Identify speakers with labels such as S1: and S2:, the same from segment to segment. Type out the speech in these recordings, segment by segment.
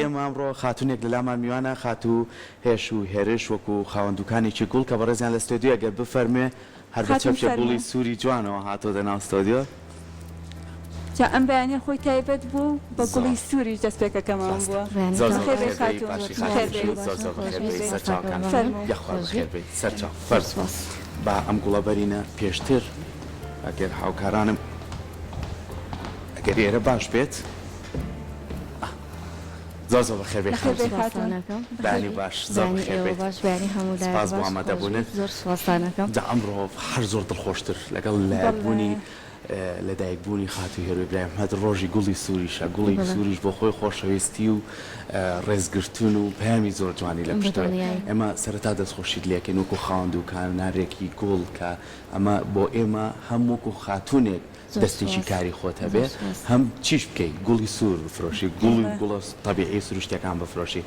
S1: ئێمە ئەمڕۆ خاتوونێک لە لامان میوانە، خاتوو هێش و هێرش وەکو خاوەن دوکانێکی گوڵ کە بەڕێزیان لە ستۆدیۆیە گەر بفەرموێ هەر بە
S2: خاتوون
S1: چەپکێ گوڵی
S2: فەرموو.
S1: سووری جوانەوە هاتۆتە ناو ستۆدیۆ.
S2: جا ئەم بەیانیە خۆی تایبەت بوو و بە گوڵی
S1: زۆر
S2: سووریش دەست پێکەکەمەوە
S1: ڕاستە.
S2: بووە.
S1: زۆر زۆر
S2: بەخێر بێی
S1: بەخێر بێی
S2: خاتوون.
S1: باشی
S2: بەخێر
S1: خاتوو
S2: بێی.
S1: شوو زۆر زۆر بەخێر بێی سەرچاوەکان
S2: فەرموو.
S1: یاخوا بەخێر بێی سەرچاو فەرموو با ئەم گوڵە بەرینە پێشتر ئەگەر هاوکارانم ئەگەر ئێرە باش بێت ئا زۆر زۆر بەخێر بێی
S2: بەخێر بێی
S1: خاتوو
S2: خاتوون. بەخێر
S1: بەیانی
S2: بێی.
S1: باش زۆر
S3: بەیانی
S1: بەخێر
S3: ئێوە
S1: بێیت
S3: باش بەیانی هەموو لایەک
S1: سپاس بۆ
S3: باش
S1: ئامادە
S3: خۆش
S1: بوونت
S3: بیت زۆر سوپاستانەکەم.
S1: جا ئەمڕۆ هەر زۆر دڵخۆشتر لەگەڵ
S2: بەڵێ.
S1: لەبوونی لەدایکبوونی خاتوو هێرۆ ئیبراهیم ئەحمەد ڕۆژی گوڵی سووریشە، گوڵی
S3: بەڵێ.
S1: سووریش بۆ خۆی خۆشەویستی و ڕێزگرتن و پەیامی زۆر جوانی لە
S3: بە
S1: پشتەوەیە.
S3: دڵنیایی.
S1: ئێمە سەرەتا دەستخۆشیت لێکەین وەکوو خاوەن دووکانارێکی گوڵ کە ئەمە بۆ ئێمە هەم وەکوو خاتوونێک
S3: زۆر
S1: دەستێکی
S3: سوپاس.
S1: کاری خۆت
S3: زۆر
S1: هەبێ
S3: سوپاس.
S1: هەم چیش بکەی گوڵی سوور بفرۆشی گوڵ و
S2: بەڵێ.
S1: گوڵە تەبیعی و سروشتیەکان بفرۆشی.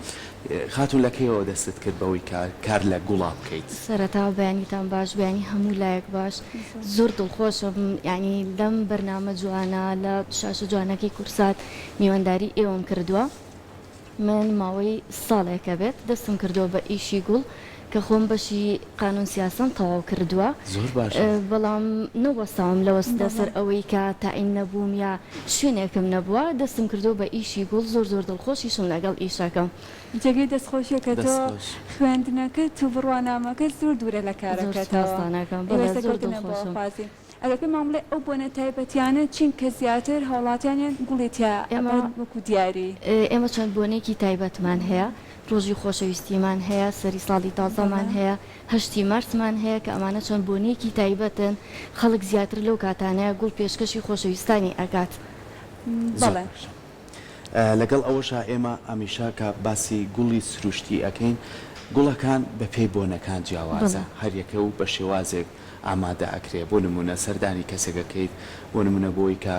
S1: خاتوون لە کەیەوە دەستت کرد بەوەی کە کار لە گوڵا بکەیت؟
S3: سەرەتا بەیانیتان باش بەیانی هەموو لایەک باش زۆر دڵخۆشم یانی لەم بەرنامە جوانە لە شاشە جوانەکەی کورسات میوانداری ئێوەم کردووە من ماوەی ساڵێکە بێت دەستم کردووە بە ئیشی گوڵ کە خۆم بەشی قانون سیاسەم تەواو کردووە
S1: زۆر باشە.
S3: بەڵام نەوەستاوم لەوەس
S2: بەڵێ.
S3: لەسەر ئەوەی کە تەعین نەبووم یا شوێنێکم نەبووە دەستم کردووە بە ئیشی گوڵ زۆر زۆر دڵخۆشیشم لەگەڵ ئیشەکەم.
S2: جێگەی دەستخۆشیە کە تۆ
S1: دەست خۆش.
S2: خوێندنەکەت و بڕوانامەکەت زۆر دوورە لە
S3: زۆر
S2: کارەکەتەوە
S3: سوپاستان ئەکەم
S2: هیوای
S3: بەڵێ زۆر
S2: سەرکەوتنت بۆ
S3: دڵخۆشم.
S2: ئەخوازین. ئەگەر پێمان بڵێی ئەو بۆنە تایبەتیانە چین کە زیاتر هاوڵاتیانیان گوڵی تیا
S3: ئێمە
S2: ئەبەن وەکو دیاری؟
S3: ئێمە چەند بۆنەیەکی تایبەتمان هەیە، ڕۆژی خۆشەویستیمان هەیە، سەری ساڵی تازەمان
S2: بەڵێ.
S3: هەیە، هەشتی مارسمان هەیە کە ئەمانە چەند بۆنەیەکی تایبەتن، خەڵک زیاتر لەو کاتانەیە گوڵ پێشکەشی خۆشەویستانی ئەکات.
S1: زۆر
S2: بەڵێ.
S1: باشە. لەگەڵ ئەوەشا ئێمە هەمیشە کە باسی گوڵی سروشتی ئەکەین گوڵەکان بە پێی بۆنەکان جیاوازە
S3: بەڵێ.
S1: هەر یەکە و بە شێوازێک ئامادە ئەکرێ بۆ نموونە سەردانی کەسێک ئەکەیت بۆ نموونە بۆی کە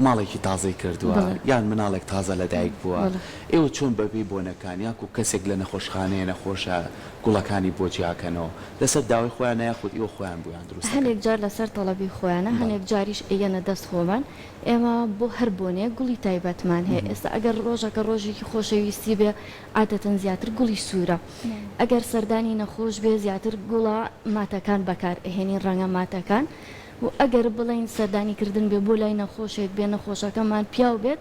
S1: ماڵێکی تازەی کردووە
S3: بەڵێ.
S1: یان مناڵێک تازە لە دایک بووە
S3: بەڵێ.
S1: ئێوە چۆن بە پێی بۆنەکان یاکو کەسێک لە نەخۆشخانەیە نەخۆشە گوڵەکانی بۆ جیاکەنەوە لەسەر داوای خۆیانە یاخود ئیوە خۆیان بۆیان دروست ئەکەن؟
S3: هەنێک جار لەسەر تەڵەبی خۆیانە
S1: بەڵێ.
S3: هەنێک جاریش ئەیەنە دەست خۆمان ئێمە بۆ هەر بۆنەیەک گوڵی تایبەتمان هەیە، ئێستا ئەگەر ڕۆژەکە ڕۆژێکی خۆشەویستی بێ عادەتەن زیاتر گوڵی سوورە، ئەگەر سەردانی نەخۆش بێ زیاتر گوڵە ماتەکان بەکار ئەهێنین ڕەنگە ماتەکان و ئەگەر بڵێین سەردانی کردن بێ بۆ لای نەخۆشێک بێ نەخۆشەکەمان پیاو بێت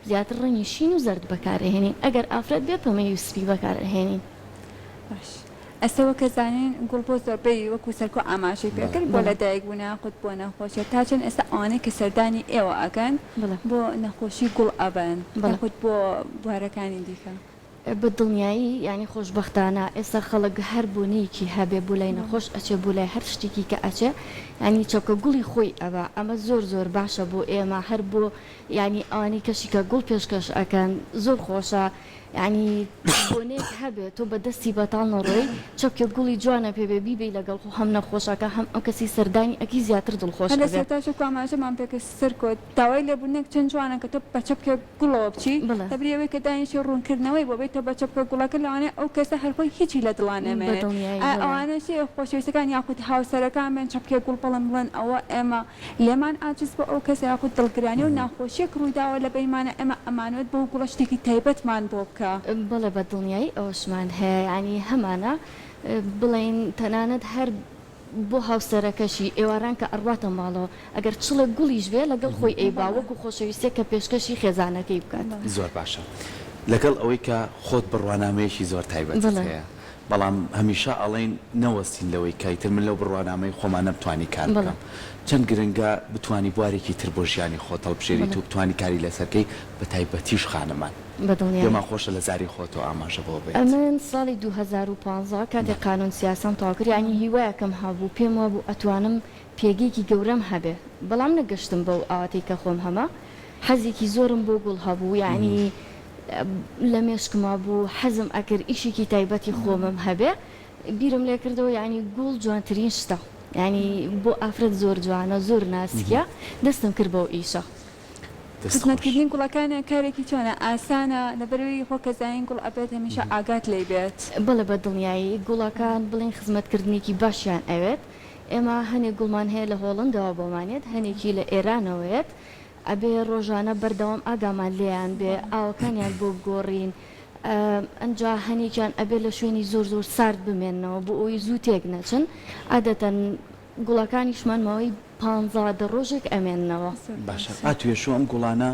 S3: زیاتر ڕەنگی شین و زەرد بەکار ئەهێنین ئەگەر ئافرەت بێ پەمەیی و سپی بەکار ئەهێنین.
S2: باش ئەستا وەک ئەزانین گوڵ بۆ زۆربەی وەکو سەرکۆ ئاماژەی پێ کرد بۆ
S3: بەڵێ.
S2: لە دایک بوون یاخود بۆ نەخۆشیە تا چەند ئێستا ئەوانەی کە سەردانی ئێوە ئەکەن
S3: بەڵێ.
S2: بۆ نەخۆشی گوڵ ئەبەن
S3: بەڵێ.
S2: یاخود بۆ بوارەکانی دیکە؟
S3: بە دڵنیایی یانی خۆشبەختانە ئێستا خەڵک هەر بۆنەیەکی هەبێ بۆ لای نەخۆش ئەچێ بۆ لای هەر شتێکی کە ئەچێ یانی چەپکە گوڵی خۆی ئەبا ئەمە زۆر زۆر باشە بۆ ئێمە هەر بۆ یانی ئەوانەی کەشی کە گوڵ پێشکەش ئەکەن زۆر خۆشە یانی بۆنەیەک هەبێ تۆ بە دەستی بەتاڵ نەڕۆی چەپکێک گوڵی جوانە پێ بێ بیبەی لەگەڵ خۆ هەم نەخۆشەکە هەم ئەو کەسی سەردانی ئەکی زیاتر دڵخۆش
S2: هەر لە
S3: ئەبێ.
S2: سەرەتاش وەکو ئاماژەمان پێ کرد سەرکۆ داوای لێبوردنێک چەند جوانە کە تۆ بە چەپکێک گوڵەوە بچی
S3: بەڵێ.
S2: لەبری ئەوەی کە دانیشی ڕوونکردنەوەی بۆ بێی تۆ بە چەپکە گوڵەکە لەوانەیە ئەو کەسە هەر خۆی هیچی لە دڵا
S3: بە
S2: نەمێنێت
S3: دڵنیایی
S2: ئایا
S3: بەڵێ.
S2: ئەوانەشی خۆشەویستەکان یاخود هاوسەرەکان بێن چەپکێک گوڵ بڵێن بڵێن ئەوە ئێمە لێمان عاجز بووە ئەو کەسە یاخود دڵگرانی و ناخۆشیەک ڕوویداوە لە بەینمانا ئێمە ئەمانەوێت بەو گوڵە شتێکی تایبەتمان بۆ بکا.
S3: بەڵێ بە دڵنیایی ئەوەشمان هەیە یانی هەمانە بڵێین تەنانەت هەر بۆ هاوسەرەکەشی ئێواران کە ئەڕواتە ماڵەوە ئەگەر چڵێک گوڵیش بێ لەگەڵ خۆی ئەیبا وەکو خۆشەویستیەک کە پێشکەشی خێزانەکەی بکات.
S1: زۆر باشە لەگەڵ ئەوەی کە خۆت بڕوانامەیەکی زۆر تایبەتت هەیە بەڵام هەمیشە ئەڵێین نەوەستین لەوەی کە ئیتر من لەو بڕوانامەی خۆما نەمتوانی کار بکەم. چەند گرنگە بتوانی بوارێکی تر بۆ ژیانی خۆت هەڵبژێریت و بتوانی کاری لەسەر کەی بەتایبەتیش خانمان. پێمان خۆشە لە زاری خۆتەوە ئاماژە بەوە بەیت.
S3: ئەمن ساڵی 2015 کاتێک قانون سیاسەم تەواو کرد یانی هیوایەکم هەبوو پێم وابوو ئەتوانم پێگەیەکی گەورەم هەبێ بەڵام نەگەشتم بەو ئاواتەی کە خۆم هەمە حەزێکی زۆرم بۆ گوڵ هەبوو یانی لە مێشکما بوو حەزم ئەکرد ئیشێکی تایبەتی خۆمم هەبێ بیرم لێ کردەوە یانی گوڵ جوانترین شتە یانی بۆ ئافرەت زۆر جوانە زۆر ناسکە دەستم کرد بەو ئیشە.
S1: دەست خۆش.
S2: خزمەتکردنی گوڵەکانە کارێکی چۆنە ئاسانە لەبەرئەوەی خۆ کە زانین گوڵ ئەبێت هەمیشە ئاگات لێی بێت.
S3: بەڵێ بە دڵنیایی گوڵەکان بڵێین خزمەتکردنێکی باشیان ئەوێت ئێمە هەنێک گوڵمان هەیە لە هۆڵەندەوە بۆمان یەت هەنێکی لە ئێرانەوە یەت. ئەبێ ڕۆژانە بەردەوام ئاگامان لێیان بێ ئاوەکانیان بۆ بگۆڕین ئەنجا هەنێکیان ئەبێ لە شوێنی زۆر زۆر سارد بمێننەوە بۆ ئەوەی زوو تێک نەچن عادەتەن گوڵەکانیشمان ماوەی پانزا دە ڕۆژێک ئەمێننەوە.
S1: باشە ئاتوێشۆ ئەم گوڵانە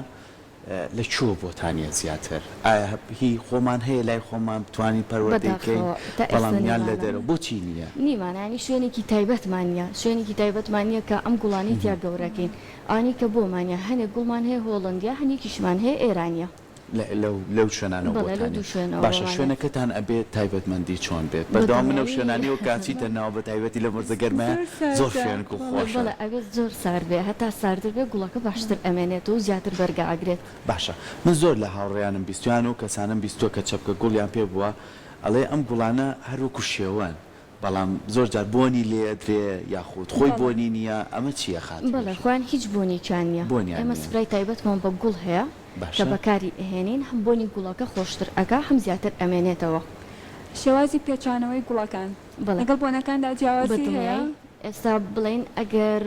S1: لە کوێوە بۆتان یە زیاتر؟ ئایا هی خۆمان هەیە لای خۆمان بتوانین پەروەردەی بکەین
S3: بەداخەوە تا ئێستا
S1: بەڵام یان لە
S3: نیمانە.
S1: دەرەوە بۆچی نییە؟
S3: نیمانە یانی شوێنێکی تایبەتمان نییە شوێنێکی تایبەتمان نییە کە ئەم گوڵانەی تیا گەورەکەین ئەوانەی کە بۆمان یە هەنێک گوڵمان هەیە هۆڵەندیە هەنێکیشمان هەیە ئێرانیە.
S1: لە لەو لەو شوێنانەوە
S3: بەڵێ لەو
S1: بۆتان
S3: دوو
S1: یە
S3: شوێنەوە
S1: باشە
S3: بۆمان یە.
S1: شوێنەکەتان ئەبێ تایبەتمەندی چۆن بێت بەردەوام من ئەو
S3: بەدڵنیایی
S1: شوێنانەی کە ئەچیتە ناو بە تایبەتی لەم وەرزە گەرمایە
S2: زۆر
S1: زۆر
S2: ساردە
S1: فێنک و
S2: بەڵێ.
S1: خۆشە.
S3: بەڵێ ئەبێت زۆر سارد بێ هەتا ساردتر بێ گوڵەکە باشتر ئەمێنێتەوە و زیاتر بەرگە ئەگرێت.
S1: باشە من زۆر لە هاوڕێیانم بیستویان و کەسانم بیستوە کە چەپکە گوڵیان پێ بووە ئەڵێ ئەم گوڵانە هەر وەکو شێوەن بەڵام زۆر جار بۆنی لێ ئەدرێ یاخود خۆی
S2: بەڵێ.
S1: بۆنی نیە ئەمە چیە خاتوو
S3: بەڵێ
S1: هێژا؟
S3: خۆیان هیچ بۆنێکیان نیە
S1: بۆنیان
S3: ئێمە
S1: نیە.
S3: سپرای تایبەتمان بە گوڵ هەیە کە
S1: باشە.
S3: بەکاری ئەهێنین هەم بۆنی گوڵەکە خۆشتر ئەکا هەم زیاتر ئەمێنێتەوە.
S2: شێوازی پێچانەوەی گوڵەکان
S3: بەڵێ.
S2: لەگەڵ بۆنەکاندا جیاوازی هەیە؟
S3: بەدڵنیایی ئێستا بڵێین ئەگەر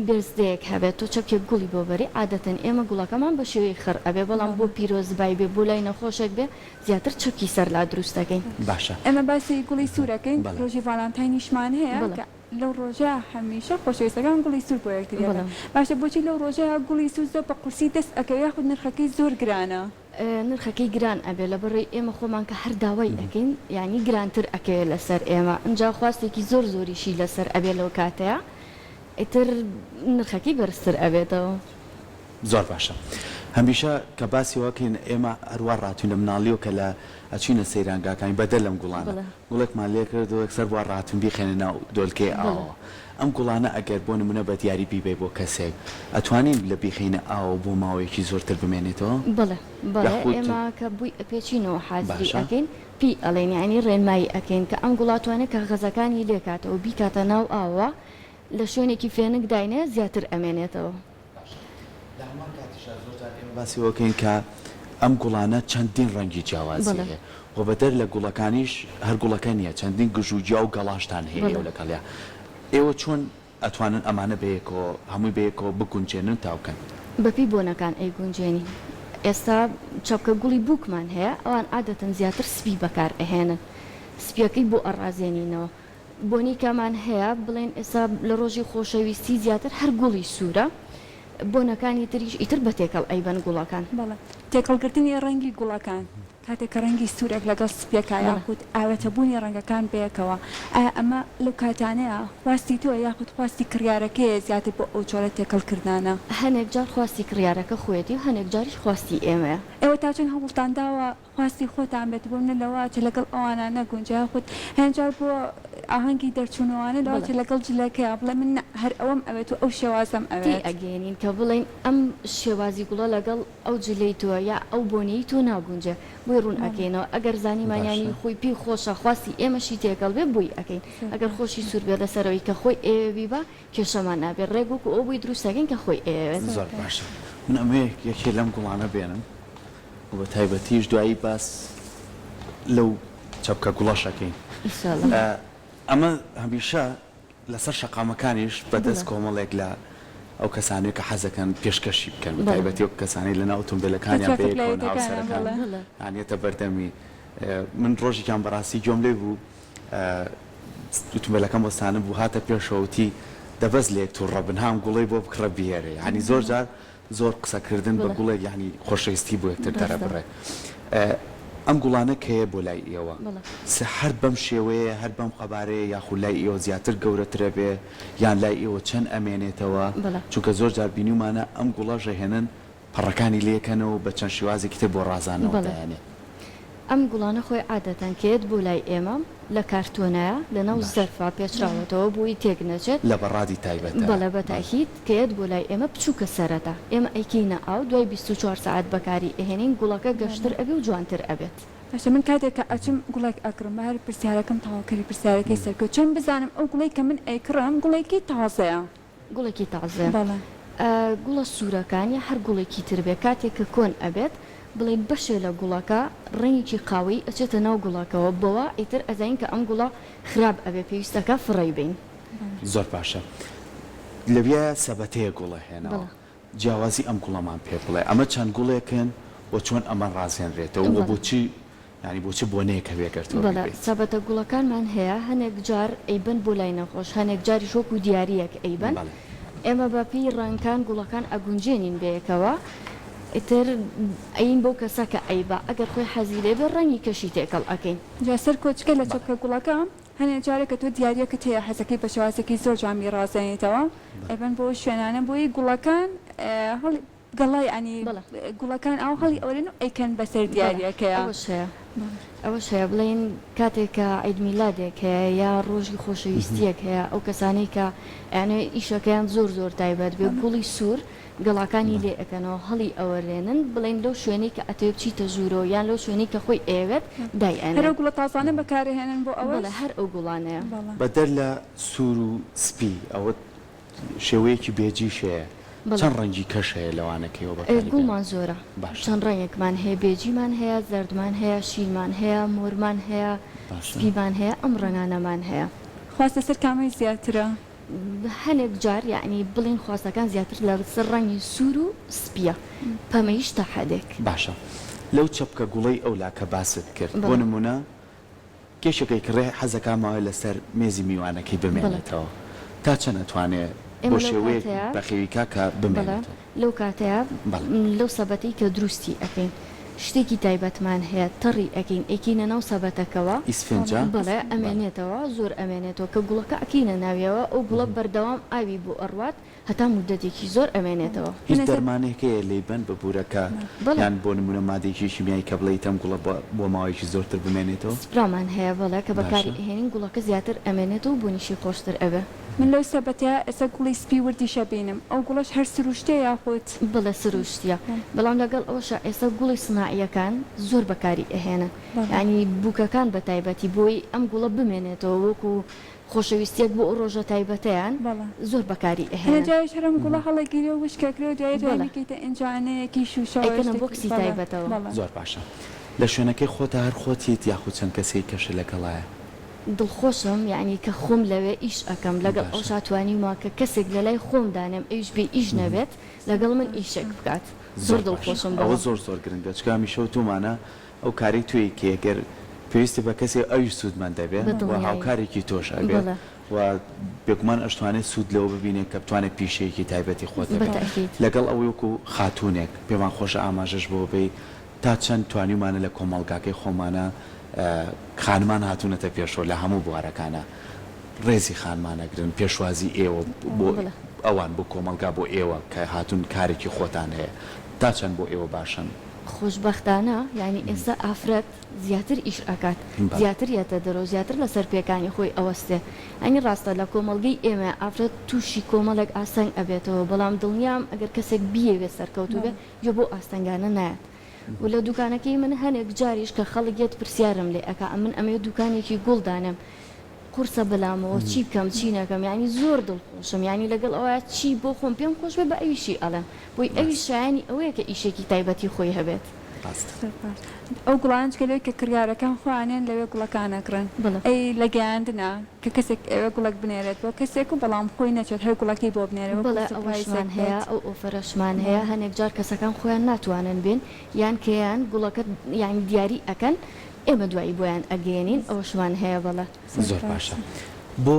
S3: بێزدەیەک هەبێت تۆ چەپکێک گوڵی بۆ بەری عادەتەن ئێمە گوڵەکەمان بە شێوەی خڕ ئەبێ بەڵام بۆ
S2: بەڵێ.
S3: پیرۆزبای بێ بۆ لای نەخۆشێک بێ زیاتر چەپکی سەر لا دروست دەکەین.
S1: باشە.
S2: ئێمە باسی گوڵی سوور ئەکەین
S1: بەڵێ.
S2: ڕۆژی ڤالانتاینیشمان هەیە
S3: بەڵێ.
S2: کە لەو ڕۆژە هەمیشە خۆشەویستەکان گوڵی سوور بۆ یەکتری
S3: بەڵێ.
S2: ئەکەن باشە بۆچی لەو ڕۆژە گوڵی سوور زۆر بە قورسی دەست ئەکەوێ یاخود نرخەکەی زۆر گرانە؟
S3: نرخەکەی گران ئەبێ لەبەرئەوەی ئێمە خۆمان کە هەر داوای ئەکەین یانی گرانتر ئەکەوێ لەسەر ئێمە ئنجا خواستێکی زۆر زۆریشی لەسەر ئەبێ لەو کاتەیا ئیتر نرخەکەی بەرزتر ئەبێتەوە.
S1: زۆر باشە هەمیشە کە باسی ئەوە کەین ئێمە هەروا ڕاتوین لە مناڵیەوە کە لە ئەچوینە سەیرانگاکانی بەدەر لەم گوڵانە
S3: بەڵێ.
S1: گوڵێکمان لێ کرد و یەکسەر وا ڕاتوین بیخەینە ناو دۆلکەی
S3: بەڵێ.
S1: ئاوەوە ئەم گوڵانە ئەگەر بۆ نمونە بە دیاری بیبەی بۆ کەسێک ئەتوانین لە بیخەینە ئاوەوە بۆ ماوەیەکی زۆرتر بمێنێتەوە
S3: بەڵێ بەڵێ
S1: یاخود
S3: ئێمە کە بووی ئەپێچینەوە حازری
S1: باشە.
S3: ئەکەین پێی ئەڵێین یانی ڕێنمایی ئەکەین کە ئەم گوڵە ئەتوانێ کاغەزەکانی لێکاتەوە بیکاتە ناو ئاوەوە لە شوێنێکی فێنک داینێ زیاتر ئەمێنێتەوە.
S1: باشە لە هەمان کاتیشا زۆر جار ئێمە باسی ئەوە کەین کە ئەم گوڵانە چەندین ڕەنگی جیاوازی
S3: بەڵێ.
S1: هەیە و بەدەر لە گوڵەکانیش هەر گوڵەکە نییە چەندین گژوگیا و گەڵاشتان هەیە
S3: بەڵێ.
S1: ئێوە لەگەڵیا ئێوە چۆن ئەتوانن ئەمانە بەیەکەوە هەمووی بەیەکەوە بگونجێنن تا بکەن؟
S3: بەپێی بۆنەکان ئەیگونجێنین ئێستا چەپکە گوڵی بووکمان هەیە ئەوان عادەتەن زیاتر سپی بەکار ئەهێنن سپیەکەی بۆ ئەڕازێنینەوە بۆنیکەمان هەیە بڵێن ئێستا لە ڕۆژی خۆشەویستی زیاتر هەر گوڵی سوورە بۆنەکانی تریش ئیتر بە تێکەڵ ئەیبەن گوڵەکان.
S2: بەڵێ تێکەڵکردنی ڕەنگی گوڵەکان کاتێک کە ڕەنگی سوورێک لەگەڵ سپیەکا
S3: بەڵێ.
S2: یاخود ئاوێتەبوونی ڕەنگەکان بەیەکەوە ئایا ئەمە لەو کاتانەیە خواستی تۆیە یاخود خواستی کڕیارەکەیە زیاتر بۆ ئەو جۆرە تێکەڵکردنانە؟
S3: هەنێک جار خواستی کڕیارەکە خۆیەتی و هەنێک جاریش خواستی ئێمەیە.
S2: ئێوە تا چەند هەوڵتان داوە خواستی خۆتان بێت بۆ منە لەوە چ لەگەڵ ئەوانە نەگونجێ یاخود هەندێک جار بۆ ئاهەنگی دەرچوونەوانە لەوە چ
S3: بەڵێ.
S2: لەگەڵ جلەکەیا بڵێ من نا هەر ئەوەم ئەوێت و ئەو شێوازەم
S3: تێی
S2: ئەوێت.
S3: ئەگەیەنین کە بڵێین ئەم شێوازی گوڵە لەگەڵ ئەو جلەی تۆ یا ئەو بۆنەی تۆ ناگونجێ بۆی ڕوون
S2: بەڵێ.
S3: ئەکەینەوە ئەگەر زانیمان
S1: باشە.
S3: یانی خۆی پێی خۆشە خواستی ئێمەشی تێکەڵ بێ بۆی ئەکەین
S2: زۆر
S3: ئەگەر
S2: باشە.
S3: خۆشی سوور بێ لەسەرەوەی کە خۆی ئەیەوێ بیبا کێشەمان نابێ ڕێک وەکو ئەو بۆی دروست ئەکەین کە خۆی ئەیەوێت.
S2: زۆر
S1: زۆر
S2: باشە.
S1: باشە من ئەمەوێ یەکێ لەم گوڵانە بێنم. و بە تایبەتیش دوایی باس لەو چەپکە گوڵەش ئەکەین.
S3: ئیشەڵا.
S1: ئەمە هەمیشە لەسەر شەقامەکانیش بە دەست
S3: بەڵێ.
S1: کۆمەڵێک لە ئەو کەسانەی کە حەزەکەن پێشکەشی بکەن بە
S3: بەڵێ.
S1: تایبەتی ئەو کەسانەی لەناو
S2: بە
S1: ئۆتۆمبێلەکانیان
S2: ترافیک
S1: بەیەکەوەن
S2: لایتەکانە
S1: هاوسەرەکان
S2: بەڵێ.
S3: بەڵێ.
S1: یان یەتە بەردەمی من ڕۆژێکیان بەڕاستی گوێم لێ بوو ئۆتۆمبێلەکەم وەستانبوو هاتە پێشەوە وتی دە بەس لە یەک تووڕە بن هام گوڵەی بۆ بکڕە بیهێرە یانی زۆر جار زۆر قسە کردن بە گوڵێک یانی خۆشەویستی بۆ یەکتر دەرەبڕێ ئەم گوڵانە کەیە بۆ لای ئێوە هەر بەم شێوەیە هەر بەم قەبارەیە یاخود لای ئێوە زیاتر گەورەترە بێ یان لای ئێوە چەند ئەمێنێتەوە چونکە زۆر جار بینیومانە ئەم گوڵەش ئەهێنن پەڕەکانی لێکەنەوە بە چەند شێوازێکی تر بۆ ڕازانەوە دایانێن.
S3: ئەم گوڵانە خۆی عادەتەن کە یەت بۆ لای ئێمە لە کارتۆنایە لە ناو
S1: باشە.
S3: زەرفا پێچراوەتەوە بۆی تێک نەچێت.
S1: لە بەڕادی تایبەتە.
S3: بەڵێ بە
S1: بەڵێ.
S3: تاکید کە یەت بۆ لای ئێمە بچووکە سەرەتا ئێمە ئەیکەینە ئاو دوای 24 سەعات بەکاری ئەهێنین گوڵەکە
S2: بەڵێ.
S3: گەشتر ئەبێ و جوانتر ئەبێت.
S2: باشە من کاتێک کە ئەچم گوڵێک ئەکڕم با هەر پرسیارەکەم تەواوکەری پرسیارەکەی سەرکەوت چۆن بزانم ئەو گوڵەی کە من ئەیکڕم گوڵێکی تازەیە؟
S3: گوڵێکی تازەیە.
S2: بەڵێ.
S3: گوڵە سوورەکان یا هەر گوڵێکی تر بێ کاتێک کە کۆن ئەبێت بڵێین بەشێ لە گوڵەکە ڕەنگێکی قاوەیی ئەچێتە ناو گوڵەکەوە بەوە ئیتر ئەزانین کە ئەم گوڵە خراپ ئەبێ پێویست ئەکا فڕێی بەین.
S1: زۆر باشە لەویایە سەبەتەیەک گوڵ ئەهێنەوە
S3: بەڵێ.
S1: جیاوازی ئەم گوڵەمان پێ بڵێ ئەمە چەند گوڵێکن و چۆن ئەمە ڕازێنرێتەوە و
S3: بەڵێ.
S1: بۆچی یانی بۆ چ بۆنەیەک هەبێ گەر تۆ
S3: بەڵێ
S1: بیبەیت؟
S3: سەبەتە گوڵەکانمان هەیە هەنێک جار ئەیبەن بۆ لای نەخۆش هەنێک جاریش وەکو دیاریەک ئەیبەن
S1: بەڵێ.
S3: ئێمە بە پێی ڕەنگکان گوڵەکان ئەگونجێنین بەیەکەوە ئیتر ئەیین بەو کەسە کە ئەیبا ئەگەر خۆی حەزی لێ بێ ڕەنگی کەشی تێکەڵ ئەکەین.
S2: جا سەر کۆچکە لە
S1: بەڵێ.
S2: چەپکە گوڵەکە هەنێ جارێ کە تۆ دیاریەکت هەیە حەزەکەی بە شێوازێکی زۆر جوان بیڕازێنیتەوە ئەیبەن بۆ شوێنانە بۆی گوڵەکان هەڵی گەڵا یانی
S3: بەڵێ.
S2: گوڵەکان ئاو هەڵی ئەورێن و ئەیکەن بەسەر
S3: بەڵێ
S2: دیاریەکەیا.
S3: ئەوەش هەیە ئەوەش هەیە بڵێین کاتێک کە عید میلادێک هەیە یا ڕۆژی خۆشەویستیەک هەیە ئەو کەسانەی کە ئەیانەوێ ئیشەکەیان زۆر زۆر تایبەت بێ گوڵی سوور گەڵاکانی لێ ئەکەنەوە هەڵی ئەوەرێنن بڵێین لەو شوێنەی کە ئەتەوێ بچیتە ژوورەوە یان لەو شوێنەی کە خۆی ئەیەوێت دای
S2: هەر
S3: ئەنێن.
S2: ئەو گوڵە تازانە بەکارئەهێنن بۆ ئەوەش؟
S3: بەڵێ هەر ئەو گوڵانەیە.
S2: بەڵێ.
S1: بەدەر لە سوور و سپی ئەوە شێوەیەکی بێجیش هەیە
S3: بەڵێ.
S1: چەند ڕەنگی کەش هەیە لەوانە کە ئێوە بەکاری بێنن؟
S3: گوڵمان زۆرە
S1: باشە.
S3: چەند ڕەنگێکمان هەیە بێجیمان هەیە زەردمان هەیە شینمان هەیە مۆرمان هەیە
S1: باشە.
S3: سپیمان هەیە ئەم ڕەنگانەمان هەیە.
S2: خواست لەسەر کامەی زیاترە؟
S3: هەنێک جار یەعنی بڵێین خواستەکان زیاتر لەسەر ڕەنگی سوور و سپییە پەمەییش تا حەدێک.
S1: باشە لەو چەپکە گوڵەی ئەولا کە باست کرد بۆ
S3: بەڵێ.
S1: نموونە کێشێک ئەیکڕێ حەزەکا ماوەیە لەسەر مێزی میوانەکەی
S3: بەڵێ.
S1: بمێنێتەوە تا چەند ئەتوانێ بۆ
S3: ئێمە لەو
S1: شێوەیەک
S3: کاتەیا
S1: بەخێوی کا کە
S3: بەڵێ
S1: بمێنێتەوە؟
S3: لەو کاتەیا
S1: بەڵێ.
S3: لەو سەبەتەی کە دروستی ئەکەین شتێکی تایبەتمان هەیە تەڕی ئەکەین ئەیکەینە ناو سەبەتەکەوە
S1: ئیسفنجە؟
S3: بەڵێ
S1: بەڵێ.
S3: ئەمێنێتەوە زۆر ئەمێنێتەوە کە گوڵەکە ئەکەینە ناویەوە ئەو گوڵە بەردەوام ئاوی بۆ ئەڕوات هەتا مودەتێکی زۆر ئەمێنێتەوە.
S1: هیچ
S2: من ئێستا
S1: دەرمانێک هەیە لێی بەن ببورە کە
S3: بەڵێ.
S1: یان بۆ نمونە مادەیەکی شیمیایی کە بڵێیت ئەم گوڵە بۆ ماوەیەکی زۆرتر بمێنێتەوە؟
S3: سپرامان هەیە بەڵێ کە بەکاری
S1: باشە.
S3: ئەهێنین گوڵەکە زیاتر ئەمێنێتەوە و بۆنیشی خۆشتر ئەبێ.
S2: من لەو سەبەتەیا ئێستا گوڵی سپی وردیش ئەبینم ئەو گوڵەش هەر سروشتیە یاخود؟
S3: بەڵێ سروشتیە بەڵام لەگەڵ ئەوەشا ئێستا گوڵی سناعیەکان زۆر بەکاری ئەهێنن یانی بوکەکان بەتایبەتی بۆی ئەم گوڵە بمێنێتەوە وەکو خۆشەویستیەک بۆ ئەو ڕۆژە تایبەتەیان زۆر بەکاری
S2: هەنێ
S3: ئەهێنن.
S2: جاریش هەر ئەم گوڵە هەڵەگیرێ و وشک ئەکرێ و دوایی دوایی
S3: بەڵێ.
S2: بیکەیتە ئینجانەیەکی شوشەوە
S3: ئەیکەنە
S2: شتێکی
S3: بۆکسی
S2: بەڵێ
S3: تایبەتەوە.
S2: بەڵێ.
S1: زۆر باشە لە شوێنەکەی خۆتا هەر خۆتیت یاخود چەند کەسێی کەشت لەگەڵایە؟
S3: دڵخۆشم یەعنی کە خۆم لەوێ ئیش ئەکەم لەگەڵ
S1: باشە.
S3: ئەوشا توانیومە کە کەسێک لەلای خۆم دانێم ئەویش بێ ئیش نەبێت لەگەڵ من ئیشێک بکات زۆر
S1: زۆر باشە
S3: دڵخۆشم
S1: ئەوە
S3: بەوە.
S1: زۆر زۆر گرنگە چونکە هەمیشە وتومانە ئەو کارەی تۆی کەی گەر پێویستی بە کەسێ ئەویش سوودمەند دەبێ
S3: بە
S1: و
S3: دڵنیایی
S1: هاوکارێکی تۆش ئەبێت
S3: بەڵێ.
S1: و بێگومان ئەشتوانێت سوود لەوە ببینێت کە بتوانێت پیشەیەکی تایبەتی خۆت
S3: بە
S1: هەبێت
S3: تەئکید.
S1: لەگەڵ ئەوەی وەکو خاتوونێک پێمان خۆشە ئاماژەش بەوە بەی تا چەند توانیومانە لە کۆمەڵگاکەی خۆمانا خانمان هاتوونەتە پێشەوە لە هەموو بوارەکانا ڕێزی خانمان ئەگرن پێشوازی ئێوە بۆ ئەوان بۆ کۆمەڵگا بۆ ئێوە کە هاتوون کارێکی خۆتان هەیە تا چەند بۆ ئێوە باشن؟
S3: خۆشبەختانە یانی ئێستا ئافرەت زیاتر ئیش ئەکات زیاتر یەتە دەرەوە زیاتر لەسەر پێکانی خۆی ئەوەستێ یانی ڕاستە لە کۆمەڵگەی ئێمە ئافرەت توشی کۆمەڵێک ئاستەنگ ئەبێتەوە بەڵام دڵنیام ئەگەر کەسێک بیەوێت سەرکەوتوو بێ گوێ بەو ئاستەنگانە نایەت و لە دوکانەکەی من هەنێک جاریش کە خەڵک یەت پرسیارم لێ ئەکا ئەمن ئەمەوێ دوکانێکی گوڵ دانێم قورسە بەلامەوە چی بکەم چی نەکەم یانی زۆر دڵخۆشم یانی لەگەڵ ئەوەیا چی بۆ خۆم پێم خۆش بێ بە ئەویشی ئەڵێم بۆی ئەویش
S1: ڕاستە.
S3: شایەنی ئەوەیە کە ئیشێکی تایبەتی خۆی هەبێت.
S1: ڕاستە.
S2: زۆر باش ئەو گوڵانە جگە لەوەی کە کڕیارەکان خۆیان یەن لەوێ گوڵەکان ئەکڕن
S3: بەڵێ.
S2: ئەی لە گەیاندنا کە کەسێک ئەوێ گوڵێک بنێرێت بۆ کەسێک و بەڵام خۆی نەچێت هەر گوڵەکەی بۆ بنێرێ وەکو
S3: بەڵێ
S2: سوپرایزێک
S3: ئەوەشمان هەیە
S2: بێت.
S3: ئەو offer ەشمان هەیە
S2: بەڵێ.
S3: هەنێک جار کەسەکان خۆیان ناتوانن بێن یان کەیان گوڵەکە یانی دیاری ئەکەن ئێمە دوایی بۆیان ئەگەیەنین ئەوەشمان هەیە بەڵێ.
S1: زۆر باشە بۆ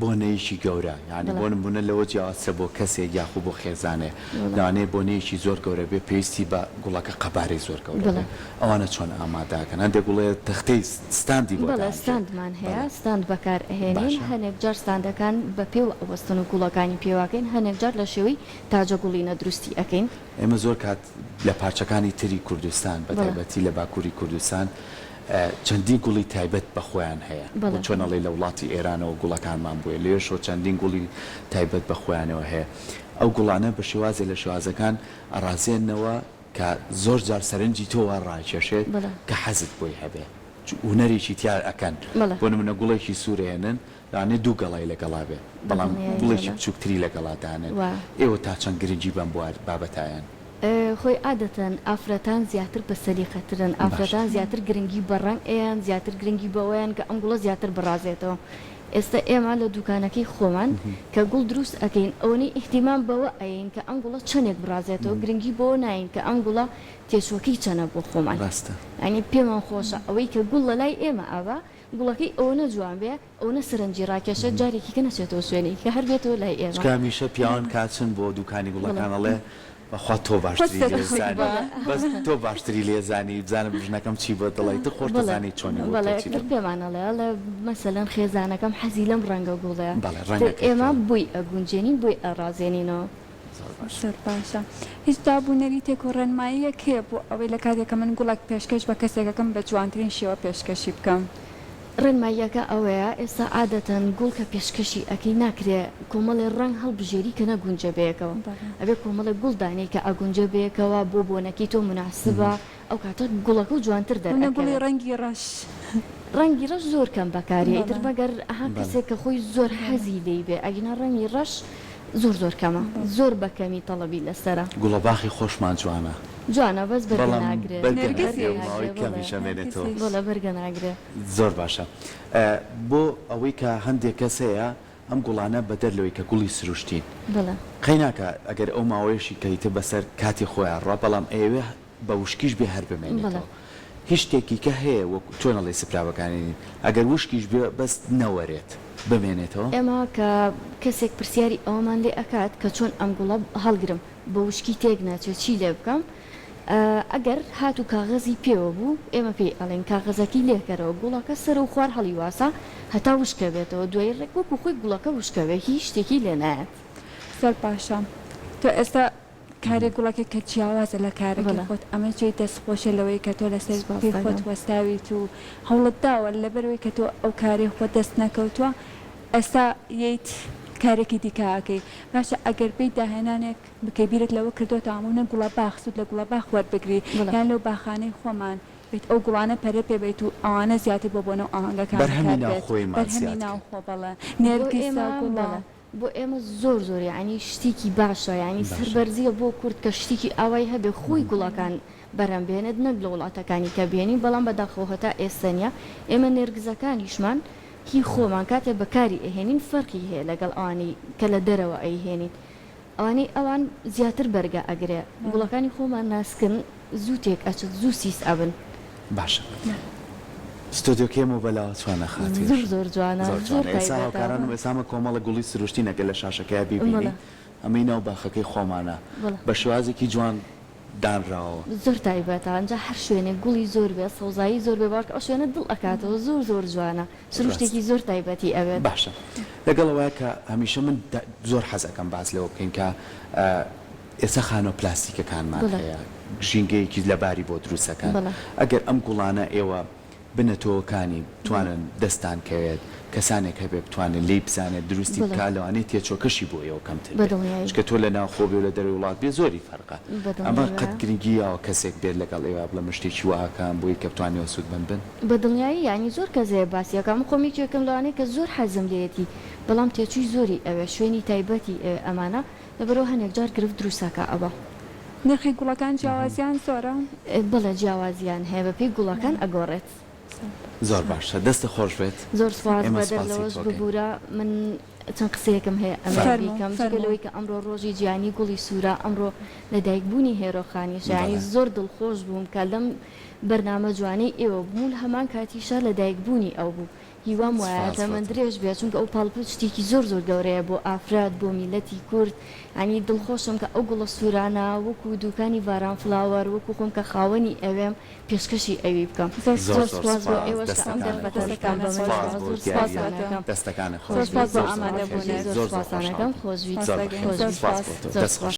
S1: بۆنەیەکی گەورە یانی
S3: بەڵێ.
S1: بۆ نمونە لەوە جیاوازترە بۆ کەسێک یاخو بۆ خێزانێ
S3: بەڵێ.
S1: لەوانەیە بۆنەیەکی زۆر گەورە بێ پێویستی بە گوڵەکە قەبارەی زۆر گەورە
S3: بەڵێ.
S1: بێ ئەوانە چۆن ئامادەکەن هەندێک گوڵێ تەختەی ستاندی بۆ
S3: بەڵێ
S1: دانرێ
S3: ستاندمان هەیە
S1: بەڵێ.
S3: ستاند بەکار ئەهێنین
S1: باشە.
S3: هەنێک جار ستاندەکان بە پێوە ئەوەستن و گوڵەکانی پێوەکەین هەنێک جار لە شێوەی تاجە گوڵینە دروستی ئەکەین.
S1: ئێمە زۆر کات لە پارچەکانی تری کوردستان بە
S3: بەڵێ.
S1: تایبەتی لە باکووری کوردستان چەندین گوڵی تایبەت بە خۆیان هەیە
S3: بەڵێ.
S1: چۆن ئەڵێی لە وڵاتی ئێرانەوە گوڵەکانمان بووە لەوێشەوە چەندین گوڵی تایبەت بە خۆیانەوە هەیە ئەو گوڵانە بە شێوازێ لە شێوازەکان ئەڕازێنەوە کە زۆر جار سەرنجی تۆ وا ڕاکێشێت
S3: بەڵێ.
S1: کە حەزت بۆی هەبێ هونەرێکی تیا ئەکەن
S3: بەڵێ.
S1: بۆ نمونە گوڵێکی سوور ئەهێنن لەوانەیە دوو گەڵای لەگەڵا بێ
S3: بە
S1: بەڵام
S3: دڵنیایی
S1: گوڵێکی
S3: بەڵێ.
S1: بچووکتری لەگەڵا دانێن
S3: وا.
S1: ئێوە تا چەند گرنگی بەم بوار بابەتایەن؟
S3: خۆی عادەتەن ئافرەتان زیاتر بە سەلیقەترن،
S1: باشە.
S3: ئافرەتان زیاتر گرنگی بە ڕەنگ ئەیەن، زیاتر گرنگی بەوەیەن کە ئەم گوڵە زیاتر بڕازێتەوە. ئێستە ئێمە لە دوکانەکەی خۆمان کە گوڵ دروست ئەکەین ئەوەنەی ئیهتیمام بەوە ئەیەین کە ئەم گوڵە چەنێک بڕازێتەوە گرنگی بەوە نایەین کە ئەم گوڵە تێچووەکەی چەنە بۆ خۆمان
S1: ڕاستە.
S3: یانی پێمان خۆشە ئەوەی کە گوڵ لە لای ئێمە ئەبا گوڵەکەی ئەوەنە جوان بێ ئەوەنە سەرنجی ڕاکێشێ جارێکی کە نەچێتەوە شوێنێکی کە هەر بێتەوە لای ئێمە.
S1: چونکە هەمیشە پیاوان کە ئەچن بۆ دوکانی گوڵەکان ئەڵێ بەخوا تۆ
S2: خۆت
S1: باشتری لێ
S2: سەرخۆش
S1: زانی
S2: بە.
S1: بەس تۆ باشتری لێ زانی بزانم ژنەکەم چی بە دڵە ئیتر خۆش
S3: بەڵێ
S1: دەزانی چۆنی بۆ
S3: بەڵێ
S1: تۆ چی
S3: یەکتر
S1: دڵ.
S3: پێمان ئەڵێ ئەڵێ مەسەلەن خێزانەکەم حەزی لەم ڕەنگە گوڵەیە
S1: بەڵێ
S3: ئیتر
S1: ڕەنگەکەی
S3: ئێمە
S1: پێوە.
S3: بۆی ئەگونجێنین بۆی ئەڕازێنینەوە.
S1: زۆر باشە.
S2: زۆر باشە هیچ داب و نەریتێک و ڕێنماییەک هەیە بۆ ئەوەی لە کاتێک کە من گوڵێک پێشکەش بە کەسێک ئەکەم بە جوانترین شێوە پێشکەشی بکەم؟
S3: ڕێنماییەکە ئەوەیە ئێستا عادەتەن گوڵ کە پێشکەشی ئەکەی ناکرێ کۆمەڵێ ڕەنگ هەڵبژێری کە نەگونجێ بەیەکەوە ئەبێ کۆمەڵێ گوڵ دانێی کە ئەگونجێ بەیەکەوە بۆ بۆنەکەی تۆ موناسبە ئەو کاتە گوڵەکەو جوانتر
S2: بۆنە گوڵی
S3: دەرئەکەوێت.
S2: ڕەنگی ڕەش.
S3: ڕەنگی ڕەش زۆر کەم بەکاریە ئیتر
S2: بەڵێ.
S3: مەگەر ئەها
S1: بەڵێ.
S3: کەسێک کە خۆی زۆر حەزی لێی بێ ئەگینا ڕەنگی ڕەش زۆر زۆر کەمە زۆر بە کەمی تەڵەبی لەسەرە.
S1: گوڵەباخی خۆشمان جوانە.
S3: جوانە بەس بەرگە
S1: بەڵام
S3: ناگرێ.
S1: بەرگە
S2: نەرگسی.
S1: ناگرێ و ماوەی
S3: بەڵێ
S1: کەمیش ئەمێنێتەوە.
S2: نەرگسیش.
S3: بەڵێ بەرگە ناگرێ.
S1: زۆر باشە بۆ ئەوەی کە هەندێک کەس هەیە ئەم گوڵانە بەدەر لەوەی کە گوڵی سروشتین
S3: بەڵێ.
S1: قەیناکە ئەگەر ئەو ماوەیەشی کە ئیتر بەسەر کاتی خۆیا ڕوا بەڵام ئەیەوێ بە وشکیش بێ هەر
S3: بەڵێ.
S1: بمێنێتەوە هیچ شتێکی کە هەیە وەک چۆن ئەڵێی سپرا بەکارێنین ئەگەر وشکیش بێ بەس نەوەرێت بمێنێتەوە؟
S3: ئێمە کە کەسێک پرسیاری ئەوەمان لێ ئەکات کە چۆن ئەم گوڵە هەڵگرم بە وشکی تێک ناچێت چی لێ بکەم ئەگەر هاتوو کاغەزی پێوە بوو ئێمە پێی ئەڵێین کاغەزەکەی لێکەرەوە گوڵەکە سەرەو خوار هەڵیواسە هەتا وشکەبێتەوە دوایی ڕێک وەکو خۆی گوڵەکە وشکەبێ هیچ شتێکی لێ نایەت.
S2: زۆر باشە تۆ ئێستا کارێک گوڵەکەی کە جیاوازە لە کارەکەی
S3: بەڵێ.
S2: خۆت ئەمە جێی دەست خۆشیە لەوەی کە تۆ لەسەر
S3: سوپاس
S2: پێی خۆت
S3: دەکەم.
S2: وەستاویت و هەوڵت داوە لەبەرئەوەی کە تۆ ئەو کارەی خۆت دەست نەکەوتوە ئێستا یەیت کارێکی دیکە ئەکەی باشە ئەگەر بێیت داهێنانێک بکەی بیرت لەوە کردۆتەوە ئەمە گوڵەباخ سوود لە گوڵەباخ وەربگری
S3: بەڵێ.
S2: یان لەو باخانەی خۆمان بیت ئەو گوڵانە پەرە پێ بەیت و ئەوانە زیاتر بۆ بۆنە و ئاهەنگەکان
S1: بەرهەمی
S2: بەکار بێت
S1: ناوخۆیمان
S2: بەرهەمی
S1: زیاد کەین.
S2: ناوخۆ بەڵێ
S3: بۆ
S2: نێرگزە
S3: ئێمە
S2: گوڵە.
S3: بەڵێ بۆ ئێمە زۆر زۆر یەعنی شتێکی باشە یەعنی
S1: باشە.
S3: سەربەرزیە بۆ کورد کە شتێکی ئاوای هەبێ خۆی گوڵەکان بەرهەم بێنێت نەک لە وڵاتەکانی کە بێنین بەڵام بەداخەوە هەتا ئێستە نیە ئێمە نێرگزەکانیشمان هی خۆمان کاتێ بەکاری ئەهێنین فەرقی هەیە لەگەڵ ئەوانەی کە لە دەرەوە ئەیهێنین ئەوانەی ئەوان زیاتر بەرگە ئەگرێ گوڵەکانی خۆمان ناسکن زوو تێک ئەچن زوو سیس ئەبن.
S1: باشە ستۆدیۆکەی ئێمە بەلاوە چۆنە خاتوو
S3: زۆر زۆر جوانە
S1: زۆر
S3: زۆر
S1: جوانە ئێستا
S3: تایبەتە.
S1: هاوکارانم ئێستا ئەمە کۆمەڵە گوڵی سروشتین ئەگەر لە شاشەکەیا
S3: بەڵێ.
S1: بیبینی ئەمەی ناو باخەکەی خۆمانە
S3: بەڵێ.
S1: بە شێوازێکی جوان دانراوە.
S3: زۆر تایبەتە ئینجا هەر شوێنێک گوڵی زۆر بێ سەوزایی زۆر بێ باوەڕکە ئەو شوێنە دڵ ئەکاتەوە زۆر زۆر جوانە
S1: ڕاست.
S3: سروشتێکی زۆر تایبەتی ئەوێت.
S1: باشە لەگەڵ ئەوەیا کە هەمیشە من زۆر حەز ئەکەم باس لەوە بکەین کە ئێستا خانوە پلاستیکەکانمان
S3: بەڵێ.
S1: هەیە ژینگەیەکی لەباری بۆ دروست ئەکەن
S3: بەڵێ.
S1: ئەگەر ئەم گوڵانە ئێوە بنەتۆوەکانی
S3: بەڵێ.
S1: بتوانن دەستان کەوێت کەسانێک هەبێ بتوانێت لێی بزانێت دروستی
S3: بەڵێ.
S1: بکا لەوانەیە تێچوەکەشی بۆ ئێوە کەمتر
S3: بە
S1: بێت
S3: دڵنیایی.
S1: چونکە تۆ لە ناوخۆ بێ و لە دەرەوەی وڵات بێ زۆری فەرقە
S3: بە
S1: ئەمە
S3: دڵنیایی
S1: قەت
S3: وایە.
S1: گرنگی یاوە کەسێک بێت لەگەڵ ئێوە بڵێ من شتێکی وا ئەکەم بۆی کە بتوانن ئێوە سوودمەند بن؟
S3: بە دڵنیایی یانی زۆر کەس هەیە باسی ئەکا من خۆم یەکێکم لەوانەی کە زۆر حەزم لێیەتی بەڵام تێچووی زۆری ئەوێ شوێنی تایبەتی ئەوێ ئەمانە لەبەرئەوە هەنێک جار گرفت دروست ئەکا ئەوە.
S2: نرخی گوڵەکان جیاوازیان زۆرە؟
S3: بەڵێ جیاوازیان هەیە بەپێی گوڵەکان ئەگۆڕێت.
S1: زۆر باشە دەستت خۆش بێت
S3: زۆر سوپاس
S1: ئێمە
S3: بەدەر
S1: سوپاسی
S3: لەوەش
S1: تۆ ئەکەین.
S3: ببورە من چەند قسەیەکم هەیە ئەمەوێ
S1: فەرموو.
S3: بیکەم جگە
S2: فەرموو.
S3: لەوەی کە ئەمڕۆ ڕۆژی جیهانی گوڵی سوورە ئەمڕۆ لەدایک بوونی هێرۆ خانیشە یانی
S1: بەڵێ.
S3: زۆر دڵخۆش بووم کە لەم بەرنامە جوانەی ئێوە بووم و لە هەمان کاتیشا لەدایک بوونی ئەو بوو هیوام وایە
S1: سوپاس بۆ
S3: تەمەن
S1: تۆ.
S3: درێژ بێت چونکە ئەو پاڵپشتێکی زۆر زۆر گەورەیە بۆ ئافرەت بۆ میللەتی کورد یانی دڵخۆشم کە ئەو گوڵە سوورانە وەکو دوکانی ڤاران فلاوەر وەکو خۆم کە خاوەنی ئەوێم پێشکەشی ئەوی بکەم.
S2: زۆر
S1: زۆر
S3: زۆر
S1: زۆر
S3: سوپاس بۆ
S1: سوپاس
S3: ئێوەش کە ئەم
S1: دەستەکانت
S3: دەرفەتەتان
S1: خۆش بێت
S3: بە من
S1: سوپاس
S3: داوە
S1: بۆ
S3: زۆر سوپاستان
S1: دیاریت
S3: ئەکەم.
S1: دەستەکانت
S2: زۆر
S1: خۆش
S2: سوپاس
S1: بێت
S2: بۆ
S1: زۆر زۆر
S2: ئامادەبوونت.
S1: بەخێربێی
S3: زۆر
S1: زۆر زۆر
S3: سوپاستان
S1: خۆشحاڵ
S3: ئەکەم
S1: بووم
S3: خۆشبیت
S1: زۆر
S2: سوپاس
S1: بەخێربێی
S2: زۆر
S1: سوپاس
S2: سوپاس.
S1: بۆ تۆ
S3: زۆر
S1: دەست
S3: سوپاس.
S1: خۆش.